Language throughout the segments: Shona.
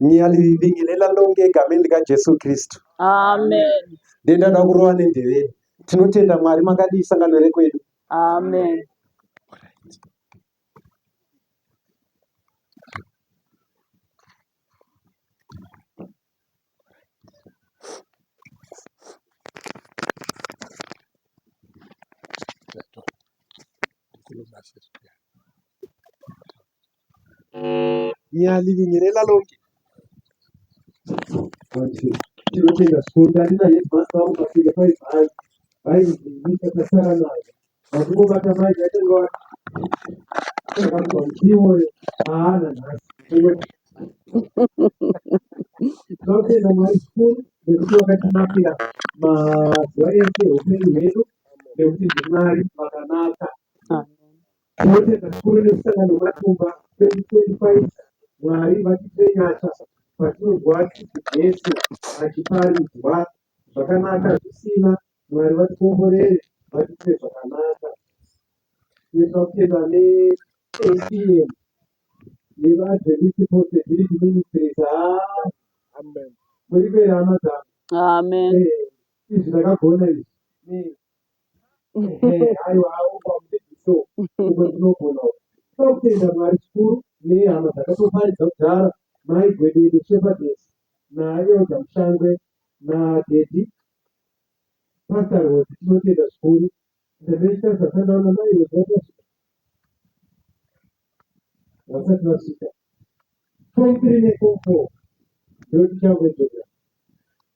Ngiyalibingelela lonke egameni likaJesu Kristu. Amen. Ndenda kurova nendeveni. Tinotenda Mwari makadii sangano rekwedu. Amen. Ngiyalibingelela lonke. Tinotenda zvikuru tandina headmaster vangu pasike paibhai vainzi tasara nayo vakungobata mai vaitanga vakamuka muchiwoyo haana nhasi tinotenda mwari zvikuru nekuti vakatinakira mazuva ese eupenyu hwedu nekuti ndimwari vakanaka Tinotenda zvikuru nemusangano wematumba 2025 Mwari vatiitire nyasha patinonzwa Kristu Jesu achiparidzwa zvakanaka zvisina Mwari vatikomborere vatiitire zvakanaka. Tinoda kutenda neACM nevaAdventist Possibility Ministries. Haa, Amen. muri mberi hama dzangu. Amen. Eh, izvi ndakagona izvi. Aiwa so uko ndinogona toda kutenda mwari zvikuru nehama dzakatoparidza kudhara mai gwedede shepherdess naelder mushangwe nadaddy pastor rhodes tinotenda zvikuru ndamechitasa sandaona mai rhodes vatasvika vasati vasvika form 3 neform 4 ndotichangoedzoka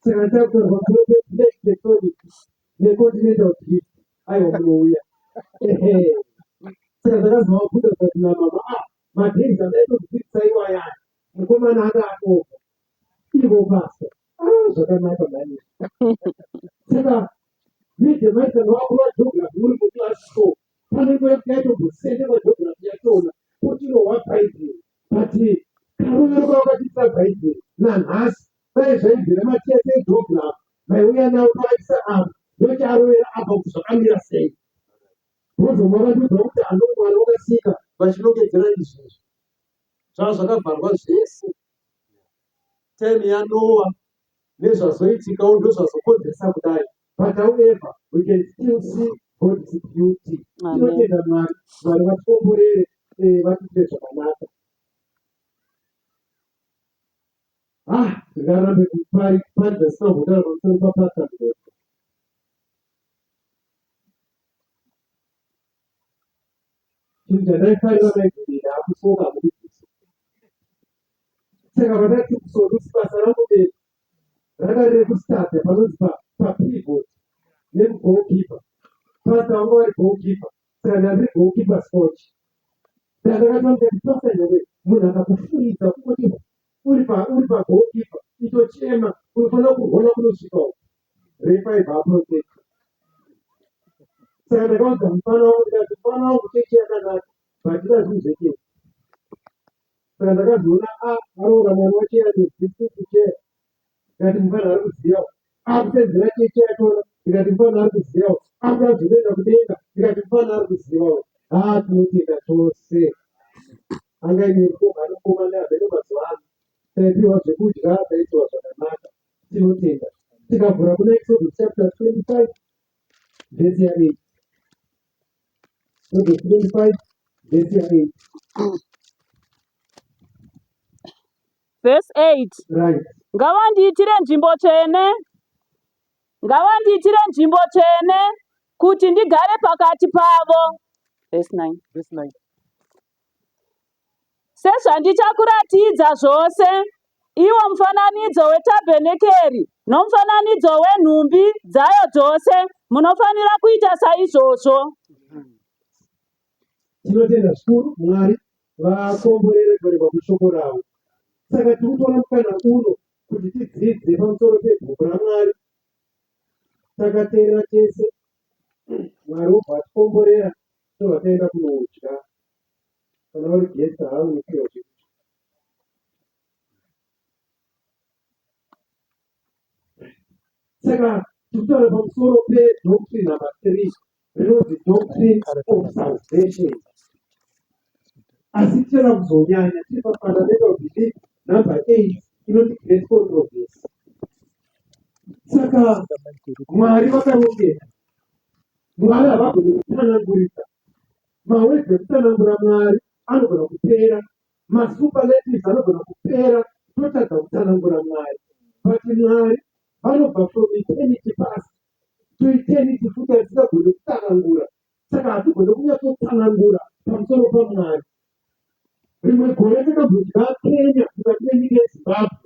saka takutorwa plate tectonic necontinental drift aiwa munouya saka ndakazovabvunza zvikati namama ah madays andaitokudzidzisa iwaya mukomana anga akoka ivo pasa ah zvakanaka mhani saka medium aisana wako vageography uri muclass four pane nguva yekuti aitombosendekwa geography yachona potirohwa bhaibheri but karovero kavakatiitira bhaibheri nanhasi Dai zvaibvira matest egeography maiuya nawo toaisa apa ndocharovera apa kuti zvakamira sei. Vozomwa vatiudza kuti ano Mwari wakasika vachinongedzera izvizvi. Zvava zvakavharwa zvese. Time yaNoah nezvazoitikawo ndozvazokonzeresa kudai. But however, we can still see God's beauty. Tinotenda Mwari, Mwari vatikomborere, eh, vatiitire zvakanaka. Ah, ndingarambe kuparidza zvisina kumbotaura pamusoro paPastor Mgosi. Chinhu chandaifarira maigudira akusoka hamudibvisi. Saka pandati kusodusi basa rangu bedzi ranga riri kustarta panonzi papivot nekugoalkeeper. Pastor vanga vari goalkeeper. Saka ndandiri goalkeeper scotch. Ndakatanga ndikati pastor nyangwe munhu akakufuridza kungoti uri pa uri pa goalkeeper itochema unofanira kurwara kunosvika uko refa ibva aprotect saka ndakaudza mufana wangu ndikati mufana wangu chechi yakanaka but ida zvinhu zvechechi saka ndakazoona a aroora mwana wacheya nezisikucheya ndikati mufana ari kuzivawo akusenzera chechi yachona ndikati mufana ari kuzivawo akuda kuzoenda kudenga ndikati mufana ari kuzivawo haa tinotenda chose anga ine mukoma anokoma nehameno mazuva ano taipiwa zvekudya taipiwa zvakanaka tinotenda tikavhura kuna exodus chapter 25 vhesi ya 8 exodus 25 vhesi ya 8 Verse 8. Right. Ngavandiitire nzvimbo tsvene, ngavandiitire nzvimbo tsvene kuti ndigare pakati pavo. Verse 9. Verse 9. Sezvandichakuratidza zvose, iwo mufananidzo wetabhenekeri nomufananidzo wenhumbi dzayo dzose, munofanira kuita saizvozvo. Tinotenda zvikuru Mwari vakomborere kuverengwa kweshoko ravo. Saka tiri kutora mukana uno kuti tidzidze pamusoro pebhuku raMwari takateerera tese. Mwari wobva atikomborera tobva taenda kunodya. Kana uri guest haunopiwa zvekudya. Saka tiri kutaura pamusoro pedoctrine number 3 rinonzi doctrine of salvation. Asi tichada kuzonyanya tiri pafundamental belief number 8. inoti great controversy. Saka Mwari vakarongeka, Mwari havagoni kutsanangurika. Mawedzi ekutsanangura Mwari anogona kupera, masuperlatives anogona kupera, totadza kutsanangura Mwari. But Mwari vanobva from eternity past to eternity futi atisingagoni kutsanangura. Saka hatigone kunyatsotsanangura pamusoro paMwari. Rimwe gore takambodya Kenya mukati menyika yeZimbabwe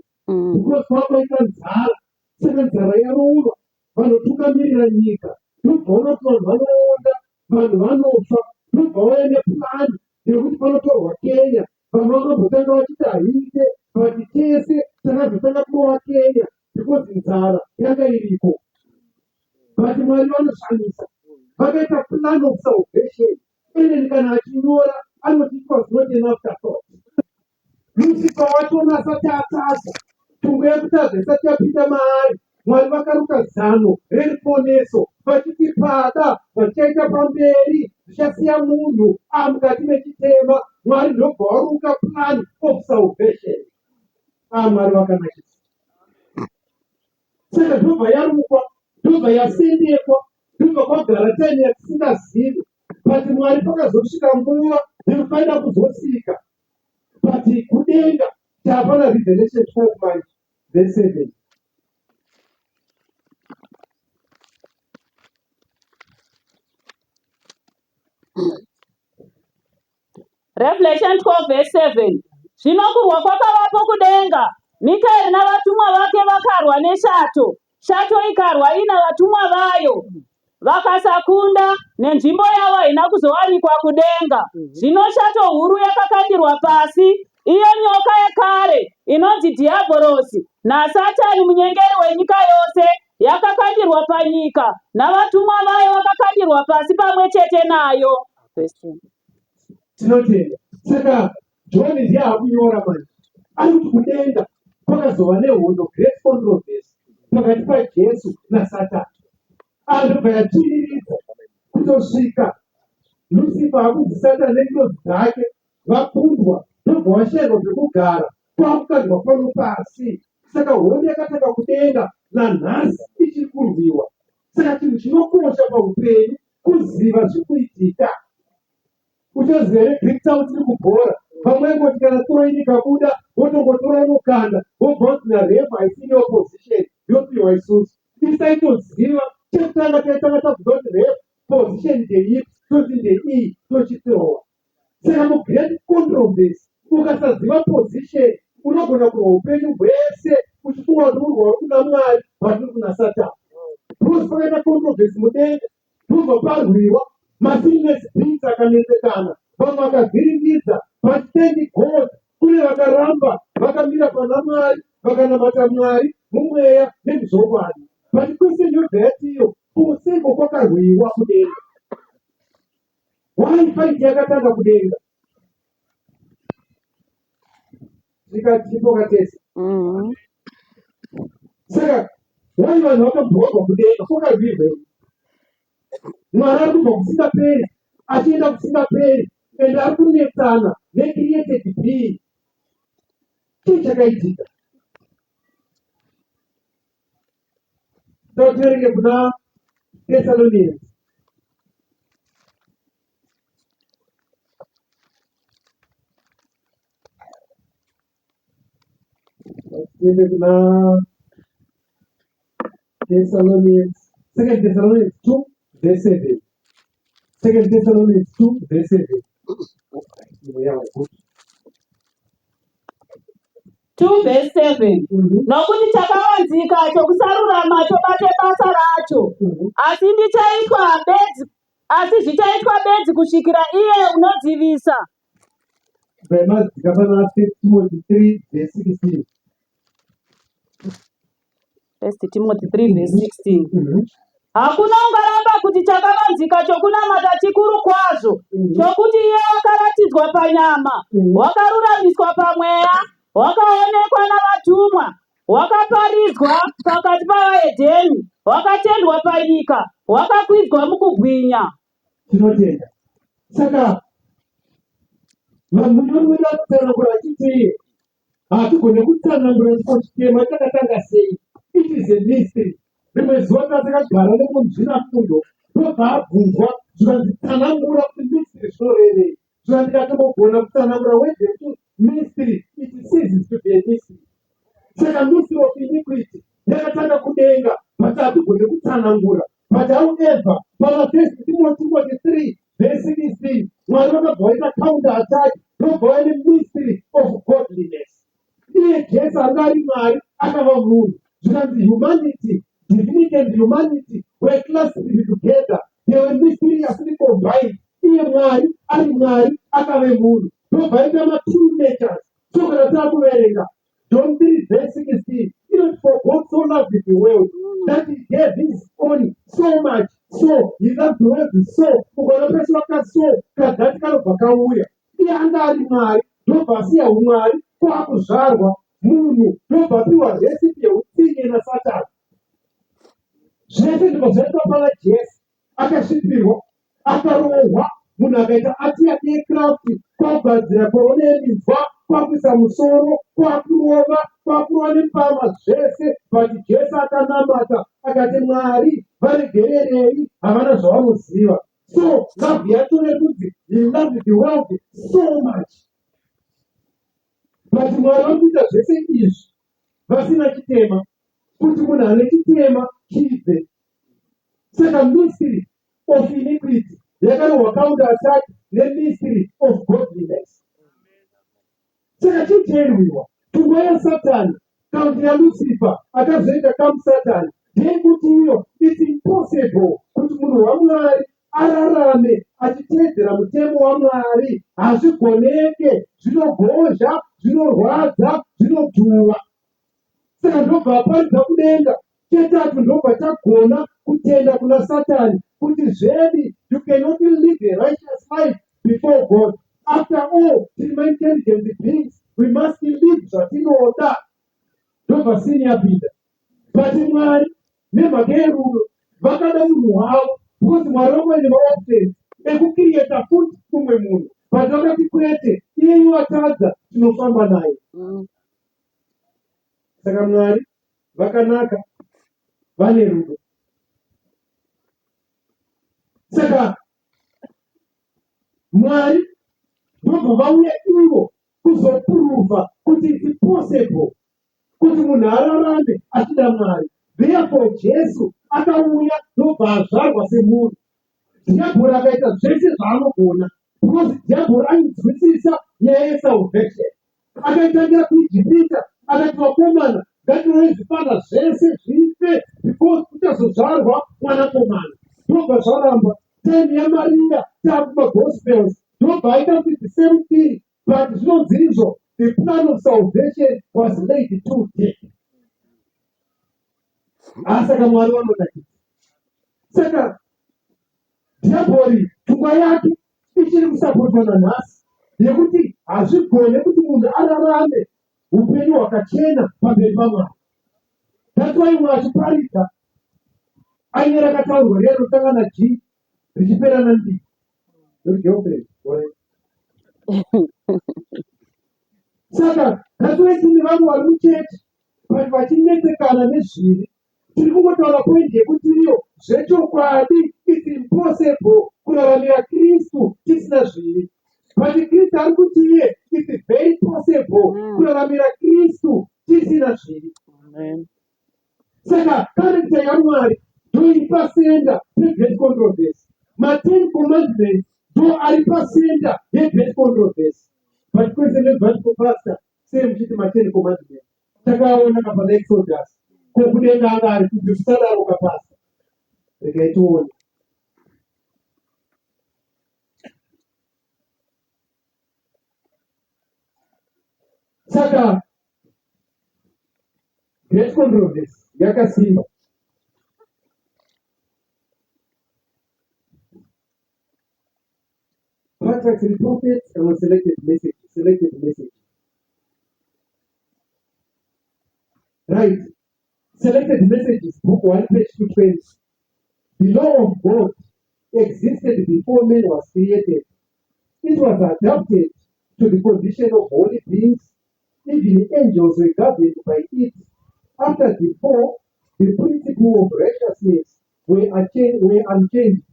because kwakwaita nzara. Saka nzara yarova vanotungamirira nyika ndobva vaona kuti vanhu vanoonda, vanhu vanofa, ndobva vauya neplan yekuti panotorwa Kenya. Vamwe vakambotanga vachiti haiite, but tese takazotanga kurova Kenya because nzara yanga iriko. But Mwari vanoshamisa, vakaita plan of salvation. Ellen kana achinyora anoti it was not an afterthought. Lucifer wachona asati atadza, pfungwa yekutadza isati yapinda maari, Mwari vakaruka zano reruponeso vachiti pada zvachichaita pamberi zvichasiya munhu amukati mechitema. Mwari ndobva waruka plan of salvation. Ah, Mwari vakanakisa. Saka ndobva yarukwa, ndobva yasendekwa, ndobva kwagara time yatisingazivi. But Mwari pakazosvika nguva yekufanira kuzosika but kudenga tapana Revelation 12 manje verse 7. Revelation 12 verse 7. Zvino kurwa kwakavapo kudenga, Mikaeri navatumwa vake vakarwa neshato, shato ikarwa ina vatumwa vayo, vakasakunda, nenzvimbo yavo haina kuzowanikwa kudenga. Zvino shato huru yakakandirwa pasi, iyo nyoka yekare inonzi Dhiabhorosi naSatani munyengeri wenyika yose, yakakandirwa panyika, navatumwa vayo vakakandirwa pasi pamwe chete nayo. Verse 10. Tinotenda. Saka John ndiye akunyora manje. Ari kuti kudenga kwakazova nehondo, great controversy, pakati paJesu naSatani. Andobva yatsviriridza kutosvika Lucifer akunzi Satani nengirozi dzake vakundwa, ndobva vashairwa pekugara kwakukandwa pano pasi. Saka hondo yakatanga kudenga nanhasi ichiri kurwiwa. Saka chinhu chinokosha paupenyu kuziva zviri kuitika. Uchaziva here Greek Town tiri kubhora vamwe vaingoti kana throw-in ikabuda votongotora unokanda vobva vanzi naref haisi ine opposition yopiwa isusu. Isu taitoziva chekutanga taitanga tabvunza kuti ref position ndeipi toti ndeiyi tochithrowa. Saka mugreat controversy ukasaziva position unogona kurwa upenyu hwese uchifunga kuti uri kurwa kuna Mwari but uri kuna Satan. Because pakaita controversy mudenga Ndobva parwiwa, masinless beings akanetsekana, vamwe vakavhiringidza, but thank God kune vakaramba vakamira pana Mwari, vakanamata Mwari mumweya nemuzvokwadi. But question yobva yati iyo, ko seiko kwakarwiwa kudenga? Why fight yakatanga kudenga? Zvikatipo katese. Saka wai vanhu vakabva kudenga kwakarwirwei? Mwari ari kubva kusingaperi achienda kusingaperi and ari kunetsana necreated being. Chii chakaitika? Totiverenge kuna Thessalonians. Tiende kuna Thessalonians, Second Thessalonians 2 verse 7. Second Thessalonians 2 verse 7. Mweya wekuti. 2 verse 7. Nokuti chakavanzika chokusarurama chobate basa racho, asi ndichaitwa bedzi asi zvichaitwa bedzi kusvikira iye unodzivisa. Bvemadzika pana First Timothy 3 verse 16. First Timothy 3 verse 16. Hakuna ungaramba kuti chakavanzika chokunamata chikuru kwazvo, chokuti iye wakaratidzwa panyama, wakaruramiswa pamweya, wakaonekwa navatumwa, wakaparidzwa pakati pavahedheni, wakatendwa panyika, wakakwidzwa mukubwinya. Tinotenda. Saka vanhu vanoda kutsanangura vachiti Hatigone kutsanangura kuti ko chitema chakatanga sei. It is a mystery. Rimwe zuva takagara nemuzvinafundo ndobva abvunzwa zvikanzi tsanangura kuti mystery zvinorevei. Zvikanzi ndikatombogona kutsanangura word yekuti mystery it ceases to be a mystery. Saka mystery of iniquity yakatanga kudenga but hatigone kutsanangura. But however, pana First Timothy 3 verse 16 Mwari vakabva vaita counter attack ndobva vauya nemystery of godliness. Iye Jesu anga ari Mwari akava munhu. Zvikanzi humanity, divinity and humanity were clasped together. They were mysteriously combined. Iye Mwari ari Mwari akave munhu. Ndobva aita ma two natures. So kana takuverenga John 3 verse 16 inoti for God so loved the world that he gave his own so much so he loved the world so ukaona pese vaka so kadhati kanobva kauya iye anga ari Mwari ndobva asiya umwari kwakuzvarwa munhu ndobva apiwa recipe yeutsinye naSatani zvese ndobva zvaitwa pana Jesu akasvipirwa akarohwa munhu akaita ati yake yecraft kwakugadzira korona yeminzwa kwakuisa musoro kwakurova kwakurova nempama zvese but Jesu akanamata akati Mwari varegererei havana zvavanoziva so love yacho yekunzi he loved the world so much but Mwari vari kuita zvese izvi vasina chitema kuti munhu ane chitema chibve Saka mystery of iniquity yakarohwa counter attack nemystery of godliness. Saka chii chairwiwa? Pfungwa yaSatani kana kuti yaLucifer akazoita kamuSatani ndeyekuti iyo it's impossible kuti munhu waMwari ararame achiteedzera mutemo waMwari. Hazvigoneke, zvinogozha, zvinorwadza, zvinodhuva. Saka ndobva aparidza kudenga chetatu ndobva chagona kutenda kuna Satani kuti zvedi you cannot live a righteous life before God. After all tiri maintelligent beings we must live zvatinoda. Ndobva sini yapinda. But Mwari nemhaka yerudo vakada munhu wavo because Mwari vanga vaine maoptions ekucreata futi umwe munhu but vakati kwete iyeyu atadza tinofamba naye. Saka Mwari vakanaka vane rudo. Saka Mwari ndobva vauya ivo kuzoprova kuti it's possible kuti munhu ararame achida Mwari. Therefore Jesu akauya ndobva azvarwa semunhu. Dhiyabhori akaita zvese zvaanogona because dhiyabhori ainzwisisa nyaya yesalvation. Akaitangira kuIjipita akati vakomana ngatirove zvipanda zvese zvife because kuchazozvarwa mwanakomana. Ndobva zvaramba. Time yaMaria taakumagospels ndobva aita kuti the same thing but zvinonzi izvo the plan of salvation was laid too deep. Ah, saka Mwari vanonakidza. Saka Dhiabhori pfungwa yake ichiri kusapotwa nanhasi yekuti hazvigone kuti munhu ararame upenyu hwakachena pamberi paMwari. That's why umwe achiparidza aine rakataurwa riya rinotanga na G richipera na ndi. Your girlfriend, alright. Saka that's why tine vamwe vari muchechi but vachinetsekana nezvivi. Tiri kungotaura point yekuti iyo zvechokwadi it's impossible kuraramira Kristu tisina zvivi. But Kristu ari kuti iye it's very possible kuraramira Kristu tisina zvivi. Amen. Saka character yaMwari ndoiri pacenter pegreat controversy. Ma-Ten Commandments ndo ari pacenter yegreat controversy. But kwese ndebva pastor sei muchiti ma-Ten Commandments? Takaona ka pana Exodus. Ko kudenga anga ari kupi? Musadaro ka pastor. Regai tione. Saka great controversy yakasimba. Patriarchs and prophets kana selected message, selected message. Right. Selected messages, book 1, page 220. The law of God existed before man was created. It was adapted to the condition of holy beings. Even angels were governed by it. After the fall, the principle of righteousness were unchanged.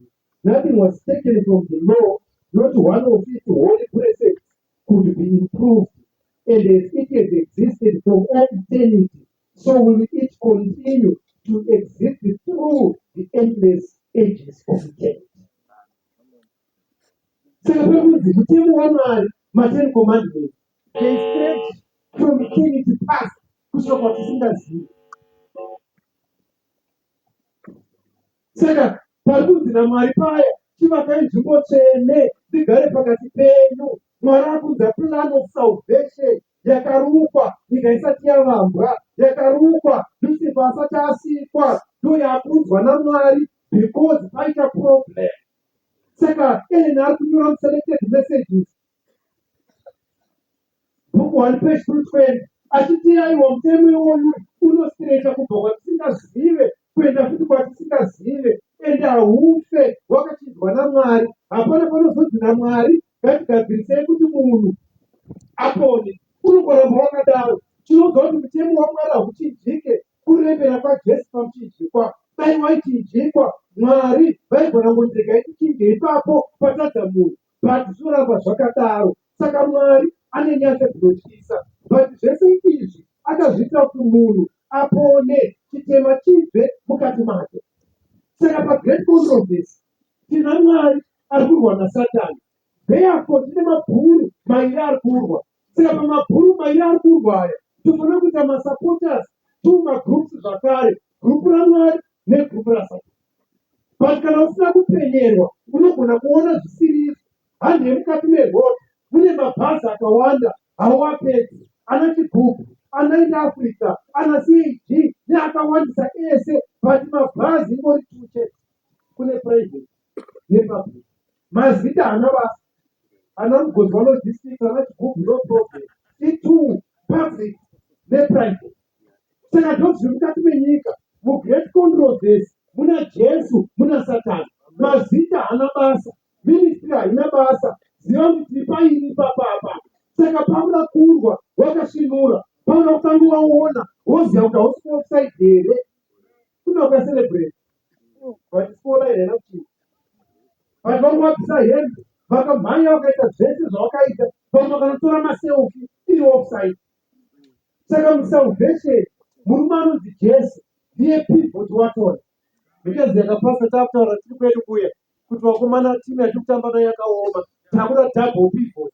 Nothing was taken from the law, not one of its holy precepts could be improved. And as it has existed from all eternity, so will it continue to exist through the endless ages of eternity. Saka pakunzi mutemo waMwari, ma10 Commandments, they stretch from eternity past kusvika kwatisingazivi. Saka pari kunzi naMwari paya, chivakai nzvimbo tsvene ndigare pakati penyu. Mwari akunza plan of salvation yakarukwa nyika isati yavambwa, yakarukwa Lucifer asati asikwa, ndo yakunzwa naMwari because paita problem. Saka Ellen ari kunyora muSelected Messages, book 1, page 220, achiti aiwa, mutemo iwoyu unostrecha kubva kwatisingazive kuenda futi kwatisingazive, ende haufe wakachinjwa naMwari. Hapana panozonzi naMwari ngatigadzirisei kuti munhu apone. Unongoramba wakadaro. Chinobva kuti mutemo waMwari hauchinjike kurembera kwaJesu pamuchinjikwa. Dai waichinjikwa, Mwari vaigona kungoti regai tichinje ipapo patadza munhu, but zvinoramba zvakadaro. Saka Mwari ane nyasha dzinotyisa, but zvese izvi akazviita kuti munhu apone, chitema chibve mukati make. Saka pagreat controversy tina Mwari ari kurwa naSatani. Therefore tine mabhuru mairi ari kurwa. Saka pamabhuru mairi ari kurwa aya, tofanira kuita masupporters two magroups zvakare, gurupu raMwari negurupu raSatani. But kana usina kupenyerwa, unogona kuona zvisiri izvo. Handi yemukati meroad mune mabhazi akawanda, hauapedzi. Ana Chigubhu, ana Ind Africa, ana CAG neakawandisa ese, but mabhazi ingori two chete. Kune private nepublic. Mazita haana basa. Ana Mugonzwa Logistics, ana Chigubhu, no problem. Itwo, public neprivate. Saka ndo zviri mukati menyika. Mugreat controversy muna Jesu, muna Satani. Mazita haana basa, ministry haina basa. Ziva kuti tiri paini ipapapa. Saka pauda kurwa wakasvinura, pauda kutanga waona, woziva kuti hausi offside here. Kune wakacelebrate, but scoreline haina kuchinja. But vamwe vabvisa hembe, vakamhanya, vakaita zvese zvavakaita, vamwe vakanotora maselfie, iri offside. Saka musalvation murume anonzi Jesu ndiye pivot watora. Because yakapasa takutaura tiri kwedu kuya kuti vakomana, timu yatiri kutamba nayo yakaoma, takuda double pivot.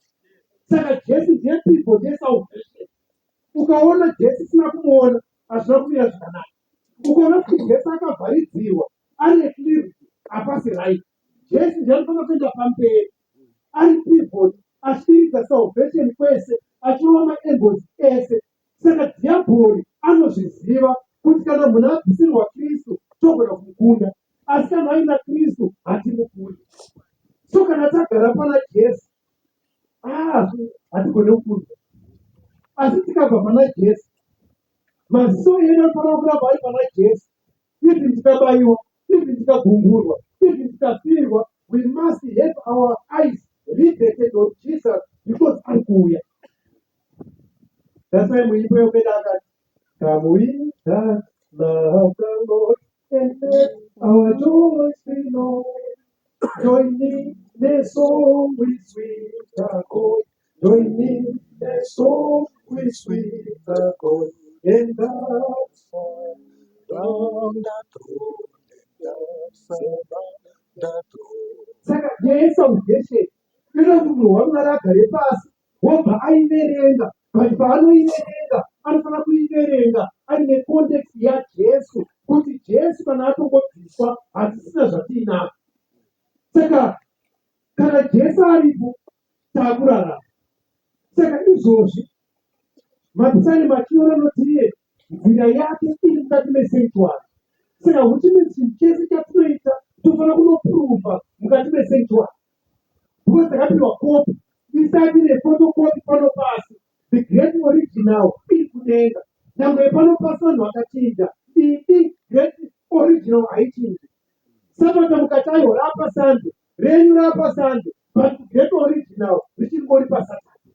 Saka Jesu ndiye pivot yesalvation. Ukaona Jesu isina kumuona, hazvina kumira zvakanaka. Ukaona kuti Jesu akavharidzirwa, ari eclipsed, hapasi right. Jesu ndiye anofanira kuenda pamberi ari pivot, achidiridza salvation kwese, achirova maangles ese. Saka dhiabhori anozviziva kuti kana munhu abvisirwa Kristu, togona kumukunda, asi kana aina Kristu hatimukundi. So kana tagara pana Jesu, ah, hatigone kukundwa. Asi tikabva pana Jesu, maziso edu anofanira kuramba ari pana Jesu. Even tikabayiwa, even tikagumburwa, even tikafirwa, we must have our eyes riveted on Jesus because ari kuuya. That's why muimbo yokweda akati, "Come we that love the Lord and let our joys be known. Join in the song with sweet accord. Join in the song with sweet accord. And that's why Round the throne and dance around the throne. Saka nyaya yesalvation inoda kuti munhu waMwari agare pasi, wobva aiverenga. But paanoiverenga, anofanira kuiverenga aine context yaJesu, kuti Jesu kana atongobviswa, hatisina zvatiinazvo. Saka kana Jesu aripo, taakurarama. Saka izvozvi Mapisani machiona notiye nzira yake iri mukati mesanctuary. Saka which means chinhu chese chatinoita tofanira kunoprova mukati mesanctuary because takapiwa kopi isati nephotocopy pano pasi. The great original iri kudenga. Nyangwe pano pasi vanhu vakachinja, idi great original haichinji. Sabata mukati aiwa rapa Sunday renyu, rapa Sunday, but great original richingori paSaturday.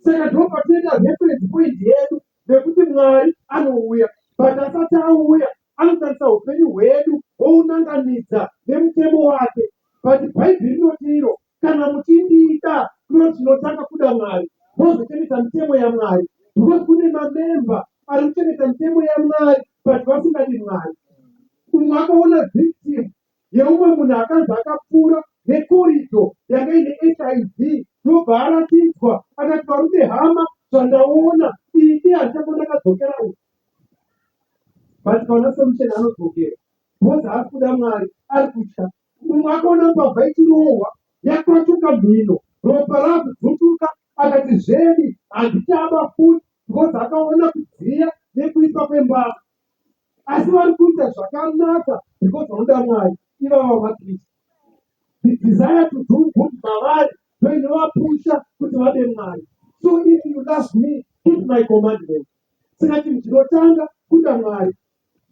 Saka ndopatinoita reference point yedu nekuti Mwari anouya, but asati auya anotarisa upenyu hwedu ounanganidza nemutemo wake. But Bhaibheri rinoti iro kana muchindida kunoti tinotanga kuda Mwari mozochengeta mitemo yaMwari because kune mamemba ari kuchengeta mitemo yaMwari but vasingadi Mwari. Umwe akaona victim yeumwe munhu akanzi akapfuura nekorido yanga ine hiv ndobva aratidzwa akati varume hama zvandaona ini handichako ndakadzokera uku but kaona solution anodzokera because haasi kuda mwari ari kutya umwe akaona mbavha ichirohwa yakwatuka mhino ropa rakudzutuka akati zvedi handichaba futi because akaona kudziya nekuipa kwembavha asi vari kuita zvakanaka because vanoda Mwari ivava vaKristu. The desire to do good mavari ndoinovapusha kuti vade Mwari. So if you love me, keep my commandment. Saka chinhu chinotanga kuda Mwari.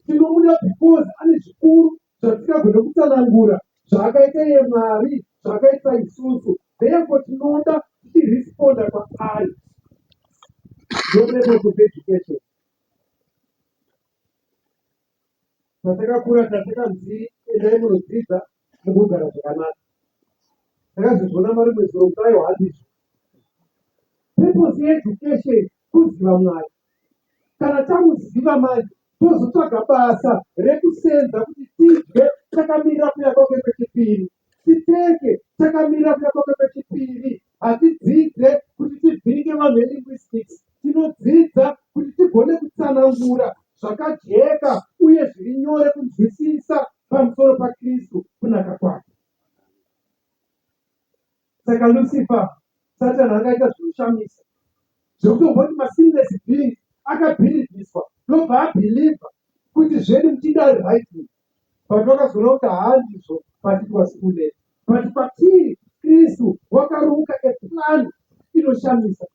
Tinomuda because ane zvikuru zvatisingagone kutsanangura zvaakaita iye Mwari, zvaakaita isusu. Therefore tinoda tichiresponda kwaari. Ndo purpose of education. Patakakura tatakanzi endai munodzidza mugogara zvakanaka. Takazozviona marimwe zuro kuti aiwa handizvo. Purpose yeeducation kuziva Mwari. Kana tamuziva manje tozotsvaga basa rekusenza kuti tidye takamirira kuuya kwake kwechipiri. Tipfeke takamirira kuuya kwake kwechipiri. Hatidzidze kuti tivhiringe vanhu velinguistics. Tinodzidza kuti tigone kutsanangura zvakajeka uye zviri nyore kunzwisisa pamusoro paKristu kunaka kwake. Saka Lucifer, Satani angaita zvinoshamisa zvekutomboti masinless beings akabhilivhiswa ndobva abhilivha kuti zvedi muchinda ari right but vakazoona kuti haandizvo but it was too late but kwatiri Kristu wakaruka a plan inoshamisa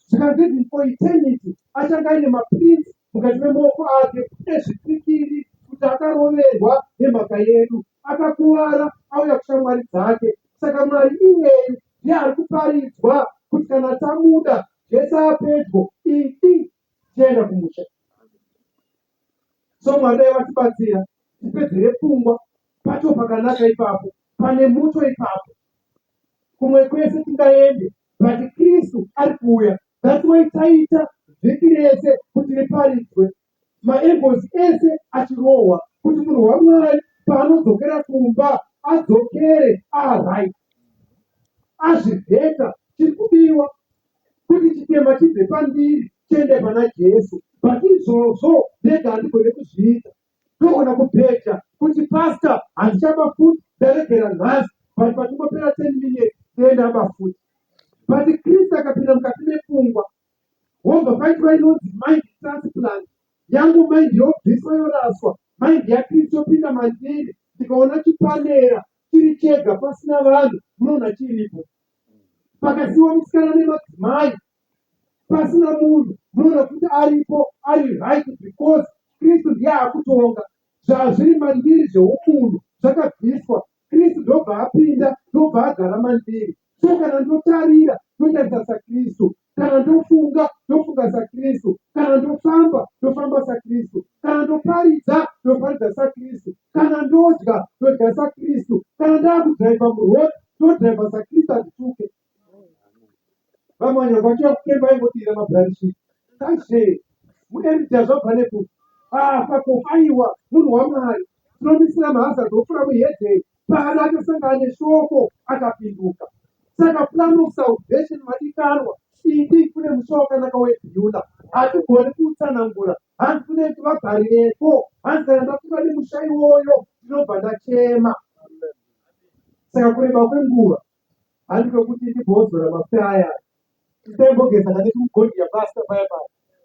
zvikanzi even for eternity achange aine maprince mukati memaoko ake ezvipikiri kuti akaroverwa nemhaka yedu akakuvara auya kushamwari dzake saka Mwari iyeyu ndiye ari kuparidzwa kuti kana tamuda Jesu apedyo idi tienda kumusha. So Mwari dai vatibatsira tipedzere pfungwa pacho pakanaka ipapo pane muto ipapo. Kumwe kwese tingaende but Kristu ari kuuya. That's why taita vhiki rese kuti riparidzwe maangles ese achirohwa kuti munhu waMwari paanodzokera kumba adzokere aright azvivheta chiri kudiwa kuti chitema chibve pandiri chiende pana Jesu but izvozvo ndega handigone kuzviita ndogona kubheja kuti pastor handichaba futi ndaregera nhasi but patingopera 10 minutes ndoendaba futi but Kristu akapinda mukati mepfungwa wobva paitwa inonzi mind transplant yangu mind yobviswa yoraswa mind yaKristu yopinda mandiri ndikaona chipanera chiri chega pasina vanhu munoona chiripo pakasiwa musikana nemadzimai pasina munhu munoona kuti aripo ari right because Kristu ndiye akutonga zvazviri mandiri zveumunhu zvakabviswa Kristu ndobva apinda ndobva agara mandiri so kana ndotarira ndotarisa saKristu kana ndofunga ndofunga saKristu kana ndofamba ndofamba saKristu kana ndoparidza ndoparidza saKristu kana ndodya ndodya saKristu kana ndaakudhiraivha muroad ndodhiraivha saKristu handituke vamwe vanhu vachiva kutemba vaingodira mabranchi kazve muerija zvabva nekuti afa kofa aiwa munhu wamwari tinomisira mahazard opfuura muhedheni paari akasangana neshoko akapinduka saka plan of salvation madikanwa idi kune musha wakanaka webhiyula hatigoni kuutsanangura hanzi kune vagari veko hanzi kana ndafunga nemusha iwoyo ndinobva ndachema saka kureba kwenguva handi kwekuti ndimbozora mafuta aya ndaimbogeza kana ndikugodhi yapasta paya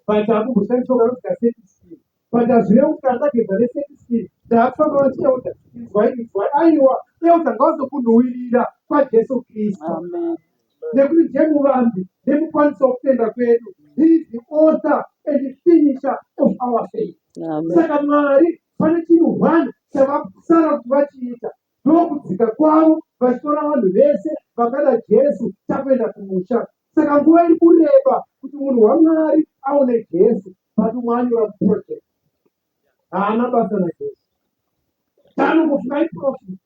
paya but akumboshandiswa kanonzi kasetiskin but hazvirevi kuti kana ndageza nesetiskin ndaakufamba vachieuta inzwai inzwai aiwa euta ngawazokunhuwirira kwaJesu Kristu nekuti ndiye muvambi nemukwanisa wokutenda kwedu. He is the author and the finisher of our faith. Saka Mwari pane chinhu one chavasara kuti vachiita ndokudzika kwavo vachitora vanhu vese vakada Jesu takuenda kumusha. Saka nguva iri kureba. munhu waMwari aone Jesu, but umwe anyora project haana basa naJesu. Chaanongofunga iprofit,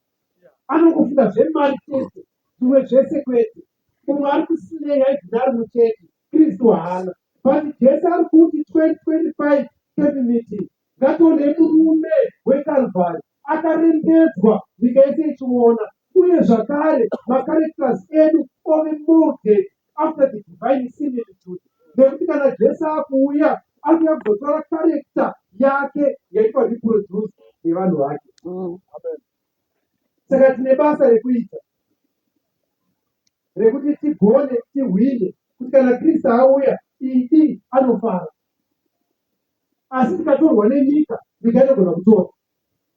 anongofunga zvemari chete, zvimwe zvese kwete. Umwe ari kusileya even ari muchechi, Kristu haana. But Jesu ari kuti 2025 camp meeting, ngationei murume weKalvari akarembedzwa nyika yese ichiona, uye zvakare macharacters edu ove molded after the divine similitude, nekuti kana Jesu akuuya, akuuya kuzotora character yake yaitwa reproduce nevanhu vake. Saka tine basa rekuita rekuti tigone tihwine, kuti kana Kristu auya idi anofara. Asi tikatorwa nenyika, nyika inogona kutora.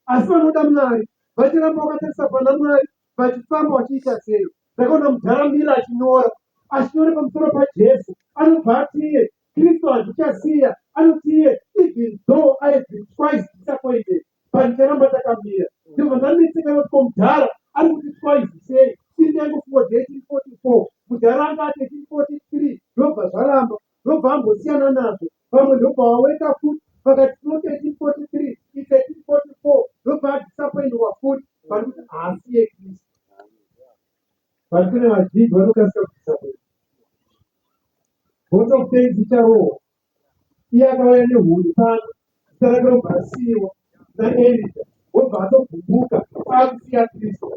Asi vanoda Mwari vacharamba vakatarisa pana Mwari, vachifamba vachiita sei? Ndakaona mudhara Miller achinyora, achinyora pamusoro paJesu. Anobva atiye Kristu handichasiya, anotiye even though I have been twice disappointed, but ndicharamba ndakamira. Ndobva ndanetseka kuti ko mudhara ari kuti twice sei? Ini ndaingofunga kuti 1844, mudhara anga ati 1843, ndobva zvaramba, ndobva ambosiyana nazvo. Vamwe ndobva vaweka futi vakati not 1843, it's 1844, ndobva adisappointwa futi, vari kuti haasiye Kristu. But kune vazhinji vanokasika kudisappoint. Vote of thanks icharohwa. Iye akauya nehuni pano, zita rake robva rasiyiwa naErija, wobva atogumbuka akusiya Kristu.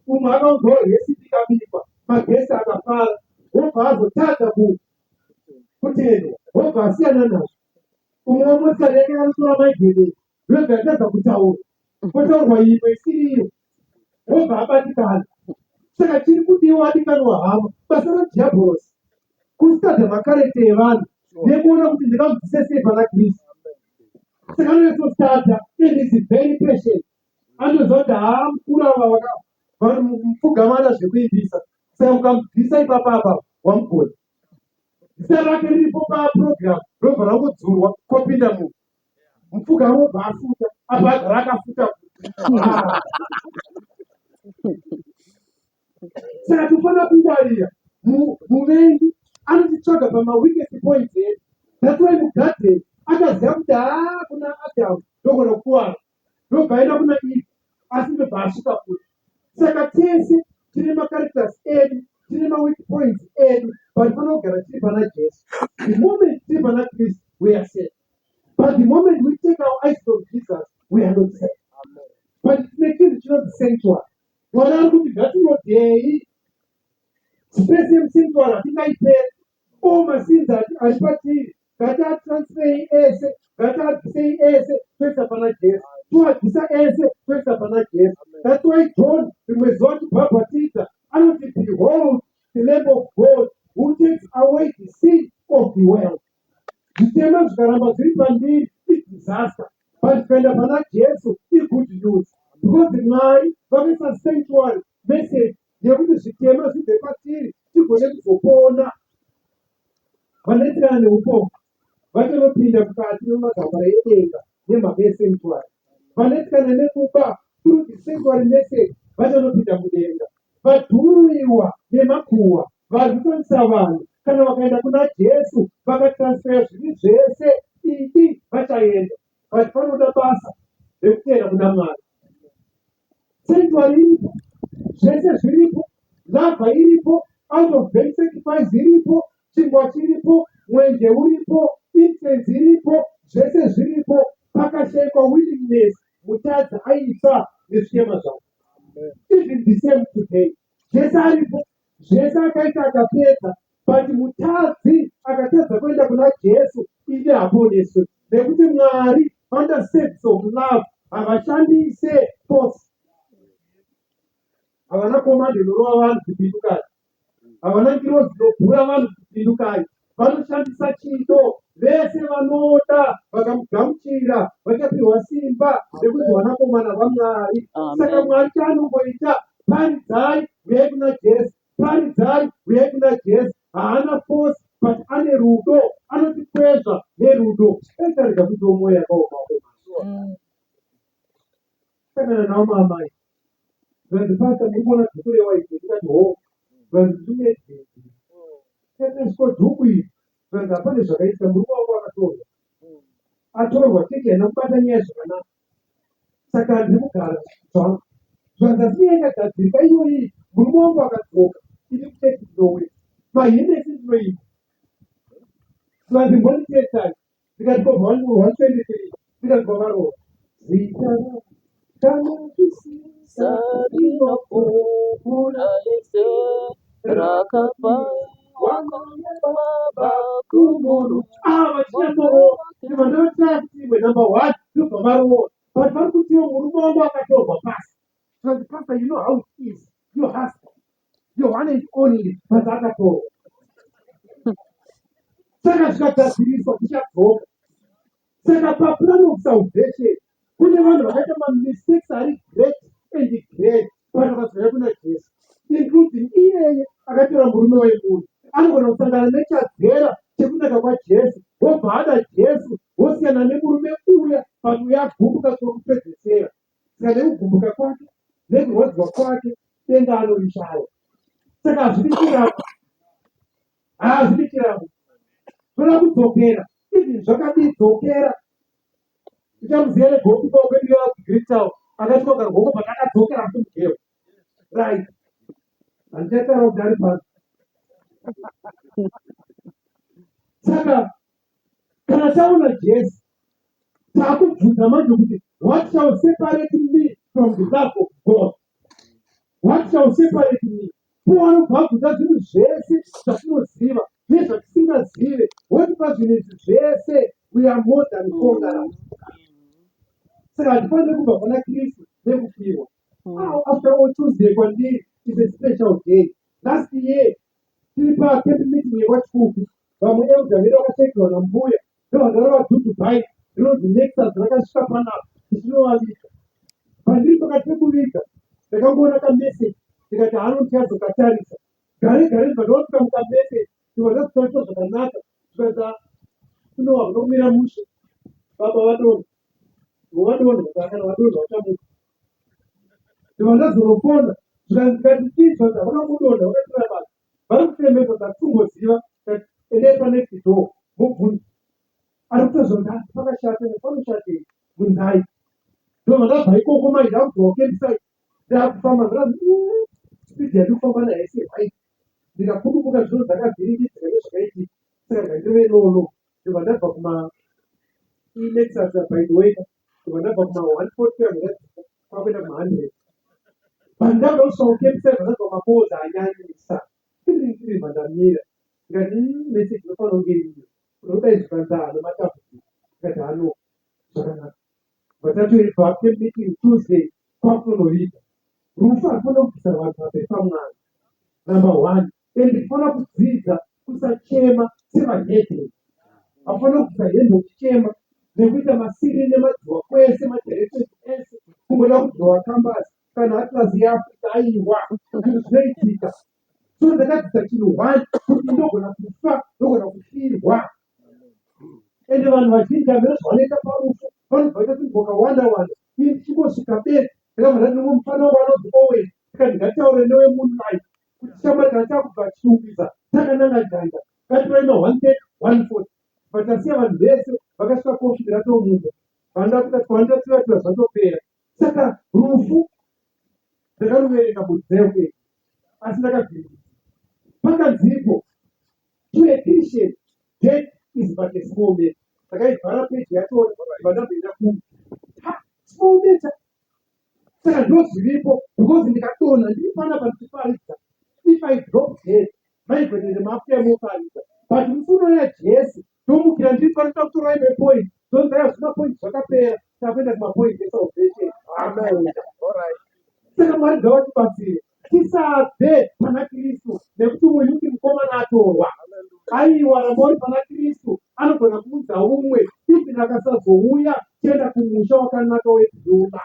Umwe akaunzwawo recipe ikabikwa, magesi akafara, wobva azotadza kutendwa, wobva asiyana nazvo. Umwe wemotikari yake akanotora maigederi, ndobva yatadza kutaura, kotaurwa imwe isiri iyo, wobva abatikana. Saka chiri kudiwa, adikanwa hama, basa radhiabhorosi kustadha macharacter evanhu nekuona kuti ndingamubvise sei pana Kristu. Saka anonyatsostadha and is very patient. Anoziva kuti haa mukuru ava mupfugamana zvekuimbisa, saka ukamubvisa ipapa apa wamugona. Zita rake riripo paprogram robva rangodzurwa kwopinda munhu. Mupfugamo wobva afuta, apa agara akafuta. Saka tofanira kungwarira. Muvengi anotitsvaga pamaweakest points edu. That's why mugadheni akaziva kuti haa kuna Adamu ndogona kukuwara, ndobva aenda kuna Eve, asi ndobva asvika futi. Saka tese tine macharacters edu, tine maweak points edu, but tofanira kugara tiri pana Jesu. The moment tiri pana Kristu, we are safe. But the moment we take our eyes from Jesus, we are not safe. But tine chinhu chinonzi sanctuary. Mwari ari kuti ngatinodei space yemusanctuary, hatingaipedzi. All masins ari patiri ngatiatransfei ese, ngatiabvisei ese toisa pana Jesu, toabvisa ese toisa pana Jesu. That's why John rimwe zuva achibhabhatidza anoti, behold the Lamb of God who takes away the sin of the world. Zvitema zvikaramba zviri pandiri idisaster, but zvikaenda pana Jesu igood news, because Mwari vakaisa sanctuary message yekuti zvitema zvibve patiri tigone kuzopona. Vanoitirana neupombwe vachanopinda mukati memagamba edenga nemhaka yesanctuary. Vanoitirana nekuba through the sanctuary message vachanopinda mudenga. Vadhuruiwa nemakuhwa vari kutonisa vanhu, kana vakaenda kuna Jesu vakatransfera zvivi zvese idi vachaenda. But panoda basa rekutenda kuna Mwari. Sanctuary iripo, zvese zviripo, lava iripo, out of burnt sacrifice iripo, chingwa chiripo, mwenje uripo, incense iripo, zvese zviripo. Pakashaikwa willingness, mutadzi aifa nezvitema zvake. Even the same today, Jesu aripo, zvese akaita akapedza, but mutadzi akatadza kuenda kuna Jesu, idi haponeswe, nekuti Mwari vanoda service of love, havashandise force. Havana command inorova vanhu kupindukai, havana ngirozi inobhura vanhu kupindukai. Vanoshandisa chido. Vese vanoda vakamugamuchira vachapiwa simba rekuti vanakomana vaMwari. Saka Mwari chaanongoita, paridzai, uyai kuna Jesu, paridzai, uyai kuna Jesu. Haana force, but ane rudo, anotikwezva nerudo. Aitarega kuti mwoyo yakaoma. Sangana navo maamai, vanzi, pastor, muri kuona dhuku rewaiti? Ndikati ho. Vanzi, ndine Takasviko dhuku iri zvikanzi hapane zvakaitika murume wangu akatorwa. Atorwa chete haina kubata nyaya zvakanaka. Saka ndiri kugara zvangu. Zvikanzi asi nyaya ikagadzirika iyoyi murume wangu akadzoka ini kuchechi ndinouya. Mahembe ese ndinoimba. Zvikanzi mbonditestai. Ndikati ko 123 ndikati kwavaroora. Zita rako kana zvisisa Sarinopfuura ese rakabaiwa baba kumuru. Ah, vachinyatsoroora ndibva ndavataya kuti imwe number one ndobva varoora but vari kutiwo murume wangu akatorwa pasi. Zvikanzi pastor you know how it is your husband your one and only but akatorwa. Saka zvikagadziriswa tichadzoka. Saka paplan of salvation kune vanhu vakaita mamistakes ari great and great but vakazouya kuna Jesu including iyeye akatora murume wemunhu anogona kusangana nechadzera chekunaka kwaJesu wobva ada Jesu wosiyana nemurume uya but uya agumbuka kwekupedzesera. Saka nekugumbuka kwake nekurwadziwa kwake denga anorishaya. Saka hazvidi chirango, hazvidi chirango, toda kudzokera even zvakadii dzokera. Uchamuziva negokipa wekwedu yaGreektown akatyoka ruoko but akadzokera futi mugame. Right, handichataura kuti ari pano. Saka kana taona Jesu takubvunza manje kuti what shall separate me from the love of God? What shall separate me? Paul anobva abvunza zvinhu zvese zvatinoziva nezvatisingazive wotipa zvinhu izvi zvese we are more than conquerors. Saka hatifaniri kubva pana Kristu nekufirwa. After all Tuesday kwandiri is a special day. Last year tiri pacamp meeting yekwaChikuku vamwe elder vedu vakashekirwa nambuya ndovandarova dhudhu bike rinonzi Nexus rakasvika panapa tichinovaviga. Pandiri pakati pekuviga ndakangoona kamessage ndikati hano ndichazokatarisa. Gare gare ndibva ndaona mukamessage ndibva ndazotariswa zvakanaka zvikanzi kuno hakuna kumira mushe baba vadonha vadonha kana vadonha vachamuka. Ndibva ndazonofona zvikanzi ndikati chii zvikanzi havana kudonha vakatora basa vari kufemesa takungoziva that endai panext door mobvunza ari kutozonzi hanzi pakashata panoshatei bvunzai ndobva ndabva ikoko mai ndakubvawo campsite ndakufamba ndakanzi speed yandiri kufamba nayo haisi right ndikakudubuka zvino dzakavhiringidzika nezvakaitika saka ndikandove lolo ndobva ndabva kuma ilexus by the way ndobva ndabva kuma 140 ndakadzika kwakuenda kuma 100 but ndabva kusvika kucampsite ndabva makoza anyanyisa tiri ndamira ndikati message inofanira kunge iriyo unodai zvikanzi haana matambudziko ndikati hano zvakanaka vatatoibva camp meeting Tuesday kwakutonoviga rufu harufanira kubvisa vanhu pamberi paMwari number one and tifanira kudzidza kusachema sevahedheni hakufanira kubvisa hembe uchichema nekuita masiri nemadziwa kwese madirections ese kungoda kudhirowa kambasi kana atlas yeAfrica aiwa zvinhu zvinoitika. So ndakadzidza chinhu one kuti ndogona kufa ndogona kufirwa. Ende vanhu vazhinji hameno zvavanoita parufu vanobva vaita zvinhu zvakawanda wanda. Ini ndichingosvika bedzi ndakabva ndati nemumwe mufana wangu anonzi Owen ndikati ngataure newe Moonlight kuti shamwari kana takubva Chitungwiza takananga Njanja ngatirai ma 130 140 but tasiya vanhu vese vakasvika koffi ratomuka vanoda kuita 230 zvatopera. Saka rufu ndakaruverenga mudzeuke asi ndakavhiringidzika. Pakanzipo to a Christian death is but a small matter. Ndakaivhara peji yachona ndibva ndamboenda kumba. Ha, small matter. Saka ndozviripo because ndikadonha ndiri panapa ndichiparidza. If I drop dead, maigwenere mafuta emoparidza. But musi unouya Jesu Tomukira ndiri pano takutora imwe point. Tonzi aiwa zvima point zvakapera takuenda kuma point esalvation. Amen. Alright. Saka Mwari ngavatibatsire tisabve pana Kristu nekuti uyu ndi mukomana atorwa. Aiwa ramba uri pana Kristu anogona kuudza umwe even akasazouya chienda kumusha wakanaka webhuma.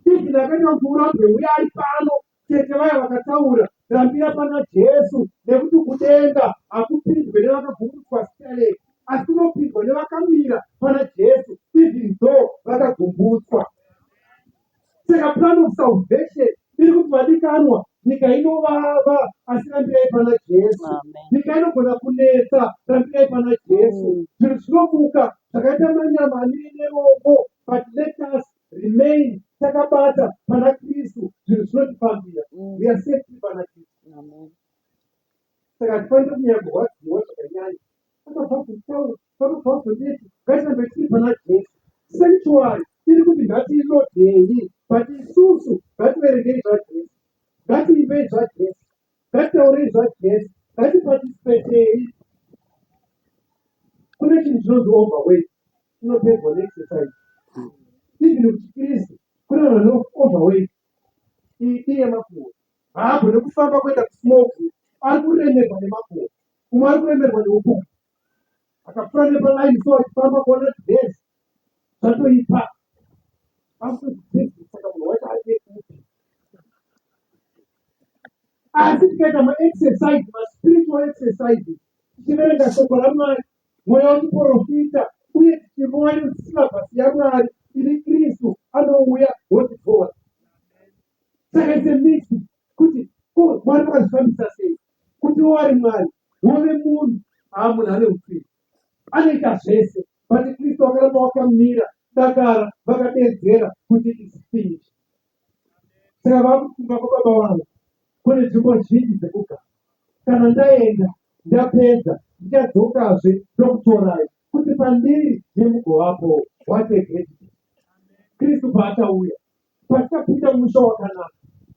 Even akaita kuti urambwe uya ari pano Tete vaya vakataura, rambira pana Jesu nekuti kudenga hakupindwe nevakagumbutswa stereki asi kunopindwa nevakamira pana Jesu even though vakagumbutswa. Saka plan of salvation iri kuti vadikanwa, nyika inovava asi rambirai pana Jesu. Zvinhu zvinomuka zvakaita manyama amire nerongo, but let us remain takabata pana Kristu. Zvinhu zvinotifambira. We are safe pana Kristu. Amen. Saka hatifaniri kunyanya kurwadziwa zvakanyanya. Akabva kutaura panobva kuzonditi ngatirambe tiri pana Jesu. Sanctuary iri kuti ngatiilodhei, but isusu ngativerengei zvaJesu, ngatiimbei zvaJesu, ngatitaurei zvaJesu, ngatiparticipatei. Kune chinhu chinonzi overweight chinopedzwa neexercise. Even kuchiKristu kune vanhu vane overweight iyi iyemakuhwa. Haagone kufamba kuenda kusmall group, ari kuremerwa nemakuhwa. Umwe ari kuremerwa neupuku. Akapfuura nepalaini so achifamba kuona dhezi zvatoipa. Akutodzidzi saka munhu wacho ari kupi? Asi tikaita maexercise, maspiritual exercises, tichiverenga shoko raMwari, mweya wechiporofita, uye tichirova nesyllabus yaMwari iri Kristu anouya wotitora. Saka it's a mystery kuti ko Mwari vakazvifambisa sei kuti wari Mwari wove munhu. Haa, munhu ane utsinye, anoita zvese, but Kristu vakaramba vakamira dakara vakadedzera kuti is finished. Saka vakukumba kwababa vangu kune nzvimbo zhinji dzekugara. Kana ndaenda ndapedza, ndichadzokazve ndokutorai kuti pandiri nemugovapo. What a great day. Kristu paachauya, patichapinda mumusha wakanaka,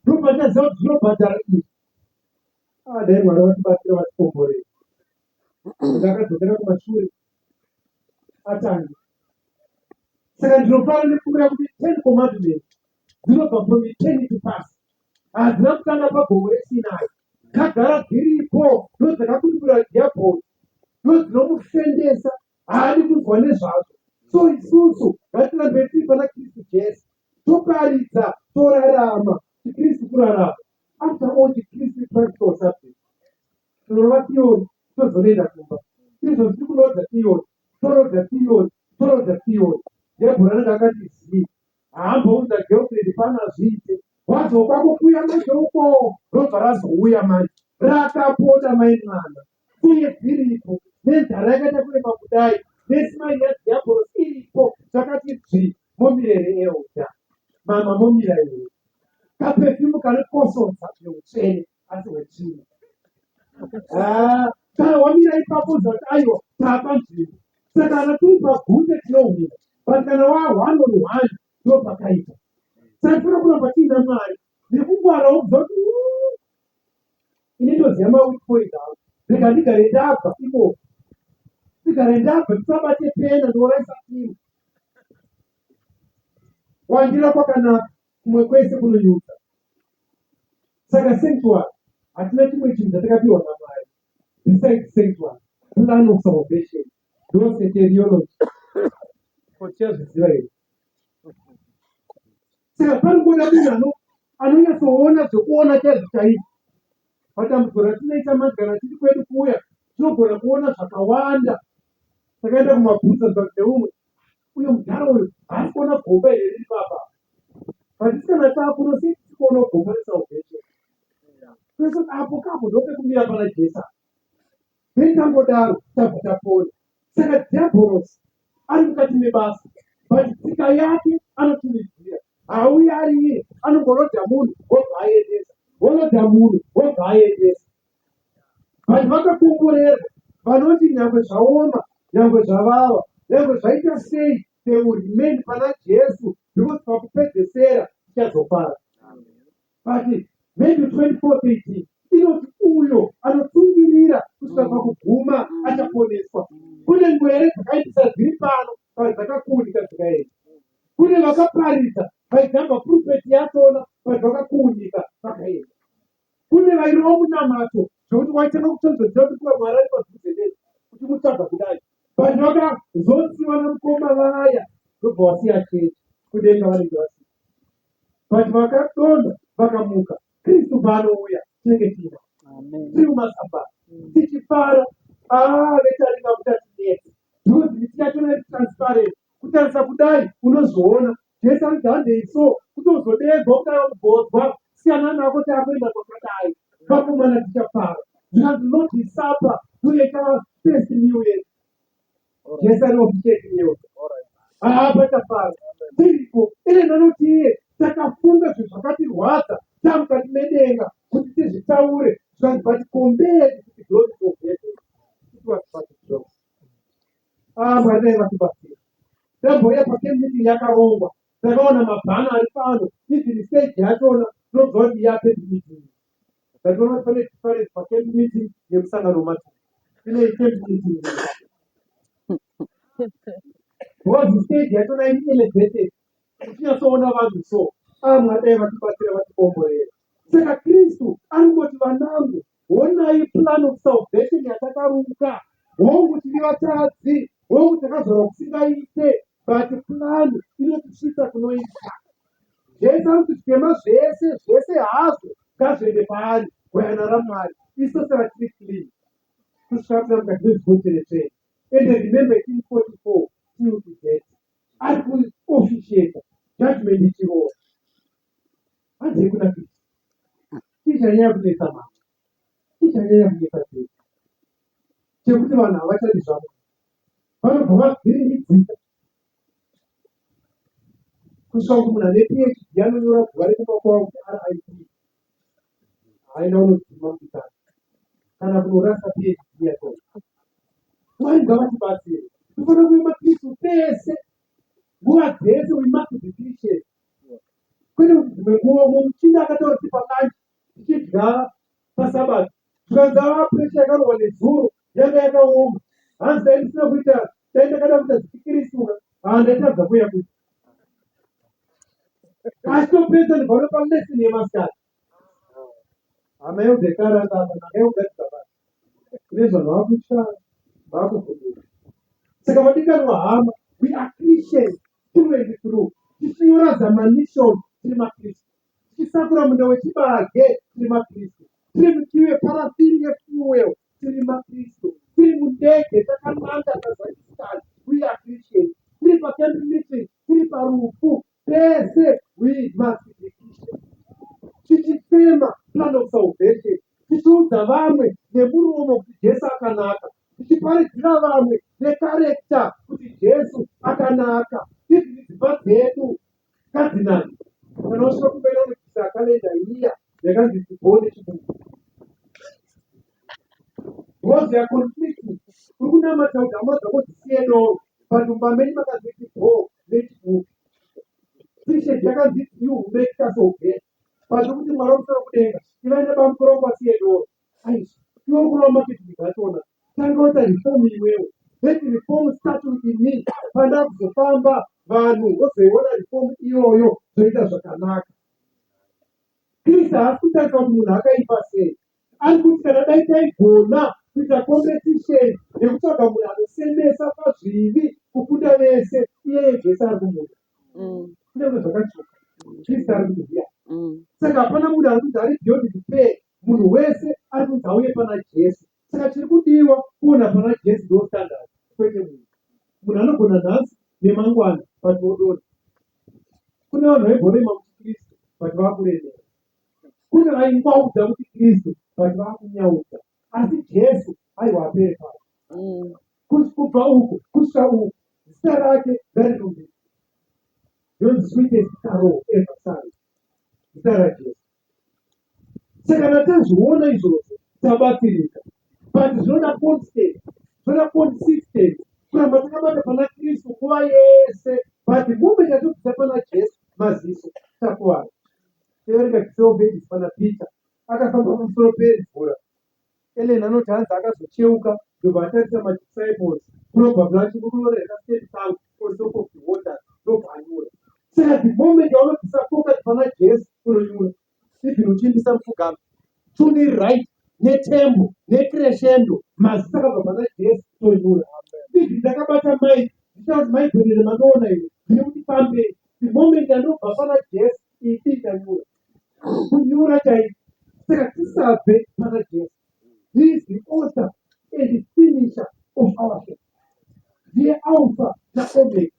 ndopatichaziva kuti zvinobhadhara izvi. Ah, dai Mwari vatibatsira, vatikomborera. Ndakadzokera kumashure atange. Saka ndinofara nepfungwa yakuti 10 commandments dzinobva from eternity past, hadzina kutanga pagomo reSinai. Kagara dziripo, ndo dzakakundura dhiabhori, ndo dzinomufendesa, haadi kunzwa nezvazvo. So isusu ngatirambe tiri pana Kristu Jesu, toparidza, torarama chiKristu, kurarama. After all, chiKristu practical subject. Tinorova theory, tozonoenda kumba. Izvo tiri kurodza theory, torodza theory, torodza theory. Dhebhora anenge akati zii, haamboudza girlfriend pano, azviite. Wadzoka kukuya manje uko, robva razouya manje rakapota mai mwana uye dziripo nenzara yakaita kurema kudai, nesmile yadhiabhorosi iripo, zvakati dzvi. Momirere eoda mama, momira iwe kaperfume kanokosodza neutsvene asi hwetsvina. Ah, kana wamira ipapo zati aiwa, tapa nzvimbo. Saka kana tiri pagunde tinohwina, but kana wa one on one ndo pakaita. Saka tifana kuramba tiina Mwari nekungwarawo kuziva kuti ini ndoziva maweak points angu, rega ndigare ndabva ikoko, ndigare ndabva, ndisabate pena, ndouraisa timu. Wandira kwakanaka, kumwe kwese kunonyudza. Saka sanctuary, hatina chimwe chinhu chatakapiwa naMwari besides sanctuary. Plan of salvation ndo soteriology, ko tichazviziva here? Saka panongoda munhu anonyatsoona zvekuona chaizvo chaizvo. Padambudziko ratinoita manje, kana tiri kwedu kuuya, tinogona kuona zvakawanda. Takaenda kumabhutsa neumwe uyo mudhara uyo, haasi kuona gomba here riri papa? But kana takuno sei tisi kuona gomba resalvation? Kwese apo kapo ndopekumira pana Jesu. Then tangodaro tabva tapona. Saka dhiabhorosi ari mukati mebasa, but tsika yake anotumidzira, hauyi ari iye, anongorodha munhu wobva aendesa, worodha munhu wobva aendesa. Vanhu vakakomborerwa vanoti nyangwe zvaoma, nyangwe zvavava, nyangwe zvaita sei, they will remain pana Jesu, because pakupedzesera tichazofara. But Matthew 24:13 inoti uyo anotsungirira kusvika pakuguma achaponeswa. Kune ngwere dzakaitisa dziri pano, but dzakakuunika dzikaenda. Kune vakaparidza vaigamba pulpit yatona, but vakakuunika vakaenda. Kune vairova munamato zvekuti waitanga kutonzoziva kuti kuva Mwari ari padhuze neni kuti mutsvaga kudai, but vakazosiwa namukoma vaya, ndobva wasiya chechi, kudenga vanenge vasiya. But vakadonha vakamuka, Kristu paanouya tinenge tiina tiri mumasambara tichifara. Aa, vetaringa kutatinetsa because miti yachona iri transparent. Kutarisa kudai unozoona Jesu anoti handei, so kutozodedzwa kudai wakugodzwa, siyana nako, taakuenda kwakadai vakomana, tichafara. Zvikanzi Lord's Supper ndoyaitava first meal yedu. Jesu ari officiating yose. Haa patafara tiripo. Ine ndanoti iye takafunga zvinhu zvakatirwadza tamukati medenga kuti tizvitaure zvikanzi but compared to the glory of heaven it was but a joke. Ah, Mwari dai vatibatsira. Tambouya pacamp meeting yakarongwa takaona mabhana ari pano even stage yachona tinobva kuti yacamp meeting. Tatoona kuti pane difference pacamp meeting nemusangano wematunhu. Ine camp meeting because stage yachona iri elevated uchinyatsoona vanhu so. Ah, Mwari dai vatibatsira vatikomborera. Saka Kristu anongoti vanangu honai plan of salvation yatakaruka. Hongu tiri vatadzi, hongu takazvarwa kusingaite, but plan inotisvitsa kunoita. Jesu anoti zvitema zvese zvese hazvo ngazviende paari gwayana raMwari. Isu saka tiri clean kusvika kuna mukati mezvigotere tsvene. And remember 1844 till to death ari kuofficiata judgment ichirova. Hanzi kuna Kristu. Chii chanyanya kunetsa mama? Chii chanyanya kunetsa Jesu? Chekuti vanhu havachadi zvamwe. Vanobva vavhiringidzika kusvika kuti munhu ane PhD anonyora guva rekumba kwavo kuti RIP. Haina unodzima mudikani kana kunorasa PhD yacho. Mwari ngavatibatsire. Tofanira kuve maKristu pese nguva dzese. We must be Christians. Kwete kuti dzimwe nguva umwe muchinda akataura kuti palunch tichidya paSabata zvikanzi aa pressure yakarohwa nezuro yanga yakaoma hanzi dai ndisina kuita dai ndakada kuita zvichikirisuka haa ndaitadza kuuya kuita achitopedza ndibva ndopa lesson yemasikati. Hama yeudekaranga apa nanga yekugadzika basa kune zvanhu vakutya vakuvhunduka. Saka vadikanwa hama, we are Christians through and through. Tichinyora zamanishoni tiri maKristu, tichisakura munda wechibage tiri maKristu, tiri mukiu yeparafini yefuel tiri maKristu, tiri mundege takananga Kazakhstan we are Christians, tiri pacamp meeting, tiri parufu pese we must be Christians. Tichifema plan of salvation, tichiudza vamwe nemuromo kuti Jesu akanaka, tichiparidzira vamwe necharacter kuti Jesu akanaka. Even dzimba dzedu ngadzinake. Kana wasvika kumba unobvisa kalenda iya yakanzi tibho nechibuku because they are conflicting. Uri kunamata kuti hama dzako dzisiye doro but mumba menyu makanzi tibho nechibuku. T-shirt yakanzi you make us obey but kuti Mwari wamusoro kudenga ivai nebamukuru wangu asiye doro. Aish, iwe uri kurova marketing dzachona. Tanga waita reform iwewe. Let reform start with me. Pandakuzofamba vanhu vozoiona reform iyoyo zvoita zvakanaka. Kristu haasi kutarisa kuti munhu akaipa sei. Ari kuti kana dai taigona kuita competition yekutsvaga munhu anosemesa pazvivi kukunda vese, iyeye Jesu ari kumuda. Kunyange zvakatsvuka, Kristu ari kuti Saka hapana munhu ari kunzi ari beyond repair. Munhu wese ari kunzi auye pana Jesu. Saka chiri kudiwa kuona pana Jesu ndo standard, kwete munhu. Munhu anogona nhasi nemangwana but wodona. Kune vanhu vaigorema muchiKristu but vakuremera. Kune vaingwaudza muchiKristu but vakunyaudza. Asi Jesu aiwa apere pano. Kubva uku kusvika uku zita rake ngarirumbidzwe. Ndonzi sweetest carol ever sung. Zita raJesu. Saka kana tazviona izvozvo tabatsirika. But zvinoda constant, zvinoda consistent kuramba takabata pana Kristu nguva yese. But moment yatobvisa pana Jesu maziso takuvara. Tiverenga 12 pana Peter akafamba pamusoro pemvura. Ellen anoti hanzi akazocheuka ndobva atarisa madisciples probably achingorora step kangu on top of the water ndobva anyura. Saka the moment yaunobvisa focus pana Jesu unonyura. Even uchiimbisa mupfugamo tune iri right netempo necrescendo mazita akabva pana Jesu tonyura. Even ndakabata mic ndichitaura kuti maigwenere manoona here ndiri kuti fambei. The moment yandobva pana Jesu idi ndanyura. Kunyura chaiko. Saka tisabve pana Jesu. He is the author and the finisher of our faith. Ndiye Alpha naOmega.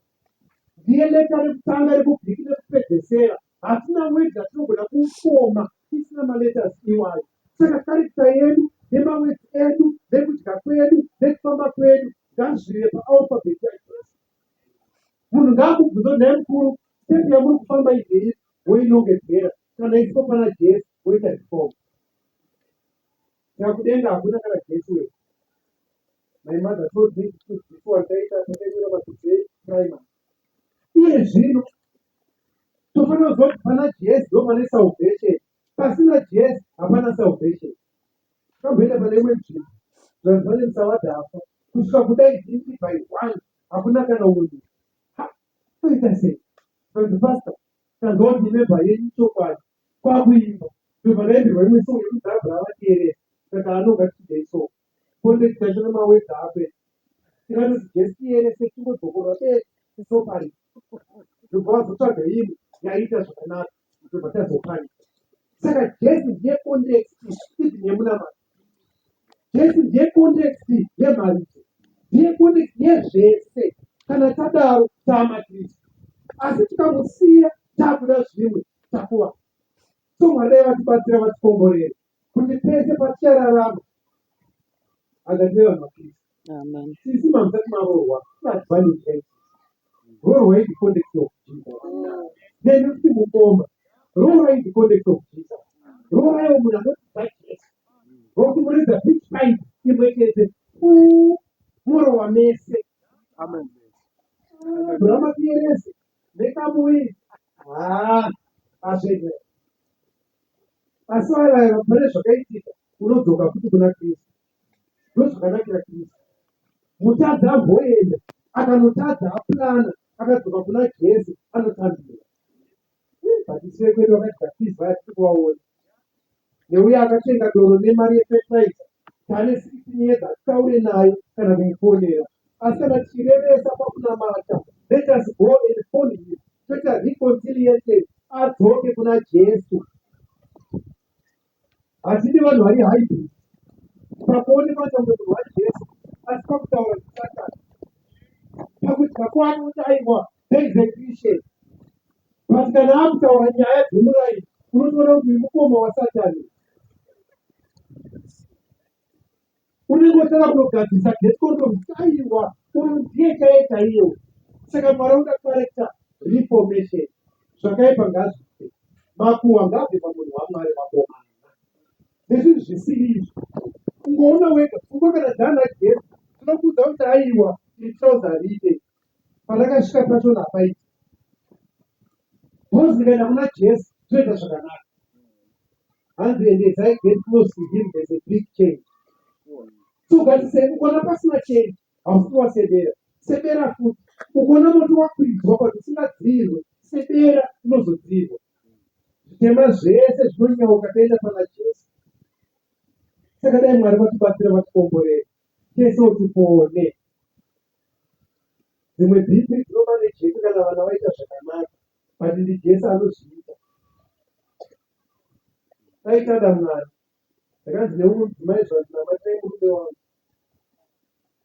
Ndiye leta rekutanga rekugiriki nekupedzesera. Hatina word ratinogona kufoma tisina maletters iwayo. Saka character yedu nemawords edu nekudya kwedu nekufamba kwedu Ngazvive paalphabet yaJesu. Munhu ngaakubvunze kuti nhai mukuru, step yamuri kufamba izvei woinongedzera. Kana isipo pana Jesu woita reform. Saka kudenga hakuna kana Jesu wee. My mother told me to choose this one taita takanyora madzidzi eprimary. Iye zvino tofanira kuziva kuti pana Jesu ndo pane salvation. Pasina Jesu hapana salvation. Takamboenda pane imwe nzvimbo zvanzi pane musawadhafa kusvika kudai dindi by one hakuna kana unhu. Ha, toita sei? Zvanzi pastor tanzwa kuti imember yenyu chokwadi kwakuimba ndobva ndaimbirwa imwe song yekunzi Abraham ateerera saka anonga tichidei song context yacho nemawords ape tikatoti Jesu tiyerese tingodzokorora bedzi tisoparika ndobva vazotsvaga imwe yaiita zvakanaka ndobva tazoparika saka Jesu ndiye context even yemunamato Jesu ndiye context yemharidzo ndiye context yezvese kana tadaro taamakristu asi tikamusiya takuda zvimwe takuva so Mwari dai vatibatsira vatikomborere kuti pese patichararama agative vanhu vakristu. Amen. Sisi mamusati maroorwa advantage yaiti roorwai in the context of Jesus. Neni kuti mukoma roorwai in the context of Jesus. Rooraiwo munhu anoti Jesu rokuti muridza pitch pipe imwe chete morowa mese. Amen. Drama tiyerese nekamuwiri haa azvene asi vaya pane zvakaitika unodzoka futi kuna Kristu. Ndozvakanakira Kristu. Mutadzi amboenda akanotadza aplana akadzoka kuna Jesu anotambira. But isu vekwedu vakadya fees vaya tiri kuvaona. Neuya akatenga doro nemari yefertilizer tane 16 years hatitaure naye kana kumufonera. Asi kana tichirevesa pakunamata let us go and phone him toita reconciliation adzoke kuna Jesu. Hatidi vanhu vari hybrid. Pakuonekwa kunge munhu waJesu asi pakutaura ndisatani. Pakudya kwake kuti aiwa there is a Christian. But kana akutaura nyaya dzemuraini unotoona kuti uyu mukoma wasatani. Unenge uchada kunogadzirisa gate condom aiwa uyu ndiye chaiye chaiye. Saka Mwari unoda character reformation. Zvakaipa ngazvife. Makuhwa ngaabve pamunhu waMwari vakomana. Nezvinhu zvisiri izvo. Ungoona wega pfungwa kana dzaana Jesu tinokuudza kuti aiwa iri trouser hariite. Pandakasvika pachona hapaiti. Because ndikaenda kuna Jesu zvinoita zvakanaka. Hanzi and as I get close to him there's a big change. So ngatisei ukaona pasina change hausi wasebera. Sebera futi. Ukaona moto wakwidzwa but usingadzirwe sebera unozodzirwa. Zvitema zvese zvinonyauka taenda pana Jesu. Saka dai Mwari vatibatsira vatikomborere. Tese tipone. Dzimwe BP dzinomanejeka kana vana vaita zvakanaka but ndiJesu anozviita. Dai tada Mwari. Ndakanzi neumwe mudzimai zvanzi namatirai murume wangu.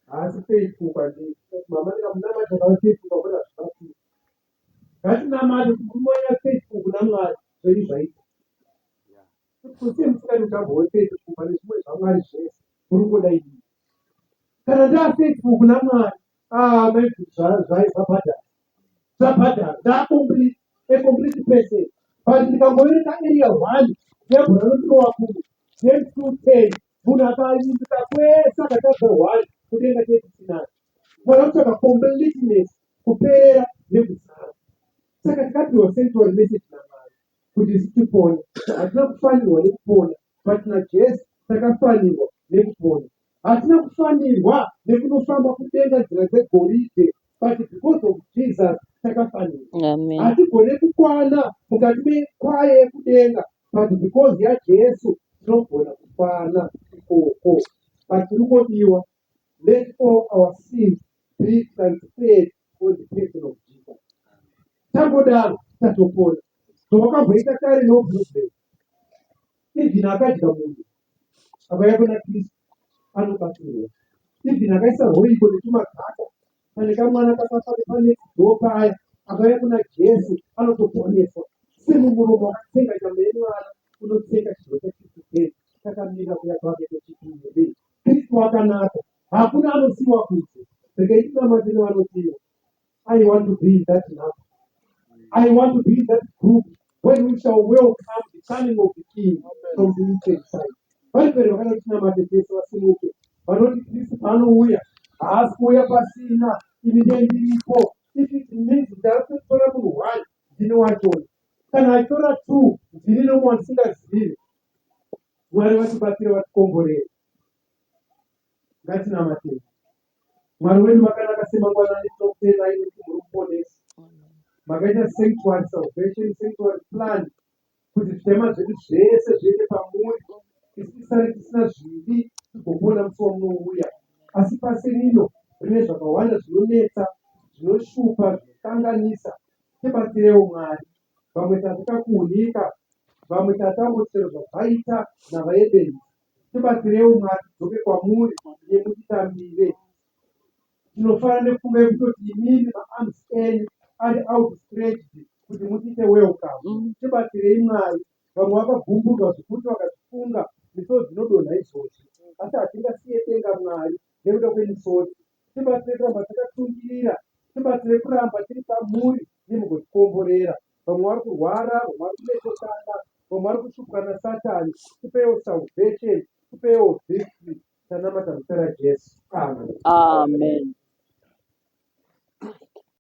Haasi faithful kwandiri. Mama ndikamunamata akava faithful kwamuri hazvibatsiri. Ngatinamate kuti murume wenyu ave faithful kuna Mwari zvenyu zvaita. Kuti musingadi mutambo wefaithful pane zvimwe zvaMwari zvese muri kungoda inini. Kana ndafaithful kuna Mwari, ah mai zvabhadhara. Zvabhadhara. Ndakomplete, a complete person. But ndikangovereka area one, Debora anondirowa kumwe. James 2:10 munhu akavimbika kwese akatadza one kudenga chete tisinayo. Mwari anotsvaka completeness, kuperera nekuzara. Saka takapiwa sanctuary message naMwari kuti isu tipone. Hatina kufanirwa nekupona, but naJesu takafanirwa nekupona. Hatina kufanirwa nekunofamba kudenga nzira dzegoridhe, but because of Jesus takafanirwa. Amen. Hatigone kukwana mukati mekwaya yekudenga, but because yaJesu tinogona kukwana ikoko. But tiri kodiwa, let all our sins be transferred on the person of Jesus. Tangodaro tatopona. Zvawakamboita kare no problem. Even akadya munhu akauya kuna Kristu anobatsirwa. Even akaisa hoiko netumagaka pane kamwana kakafa nepanext door paya akauya kuna Jesu anotoponeswa. Semumuromo wakatsenga nyama yemwana unotsenga chidyo chaKristu Jesu takamira kuya kwake kwechipiri. Kristu akanaka, hakuna anosiyiwa kunze. Regai tinamate nevanotiwa. I want to be in that number. I want to be in that group when we shall welcome the coming of the King from the eastern side. Bhaibheri vakada tinamate tese vasimuke. Vanoti Kristu paanouya haasi kuuya pasina ini ndiye ndiripo. If it means kuti ari kutora munhu one ndini wachona. Kana achitora two ndini nomwe wandisingazivi. Mwari vatibatsire vatikomborere. Ngatinamatei. Mwari wedu makanaka semangwanani tinokutendai nekuti muri muponesi. Makaita sanctuary salvation, sanctuary plan kuti zvitema zvedu zvese zviende pamuri isu tisare tisina zvivi tigopona musi wamunouya. Asi pasi rino rine zvakawanda zvinonetsa, zvinoshupa, zvinokanganisa. Tibatsirewo Mwari. Vamwe tatakakuhunika, vamwe tatangochero zvazvaita navaebenzi. Tibatsireiwo Mwari tidzoke kwamuri uye mutitambire. Tinofara nepfungwa yekutoti imimi maarms enyu ari outstretched kuti mutiite welcome. Tibatsirei Mwari. Vamwe vakagumburwa zvekuti vakazvifunga misodzi inodonha izvozvi. Asi hatingasiye denga Mwari nekuda kwemisodzi. Tibatsire kuramba takatsungirira. Tibatsire kuramba tiri pamuri nemugotikomborera. Vamwe vari kurwara, vamwe vari kunetsekana, vamwe vari kushupwa nasatani. Tipeiwo salvation, tipeiwo victory. Tanamata muzita raJesu. Amen. Amen.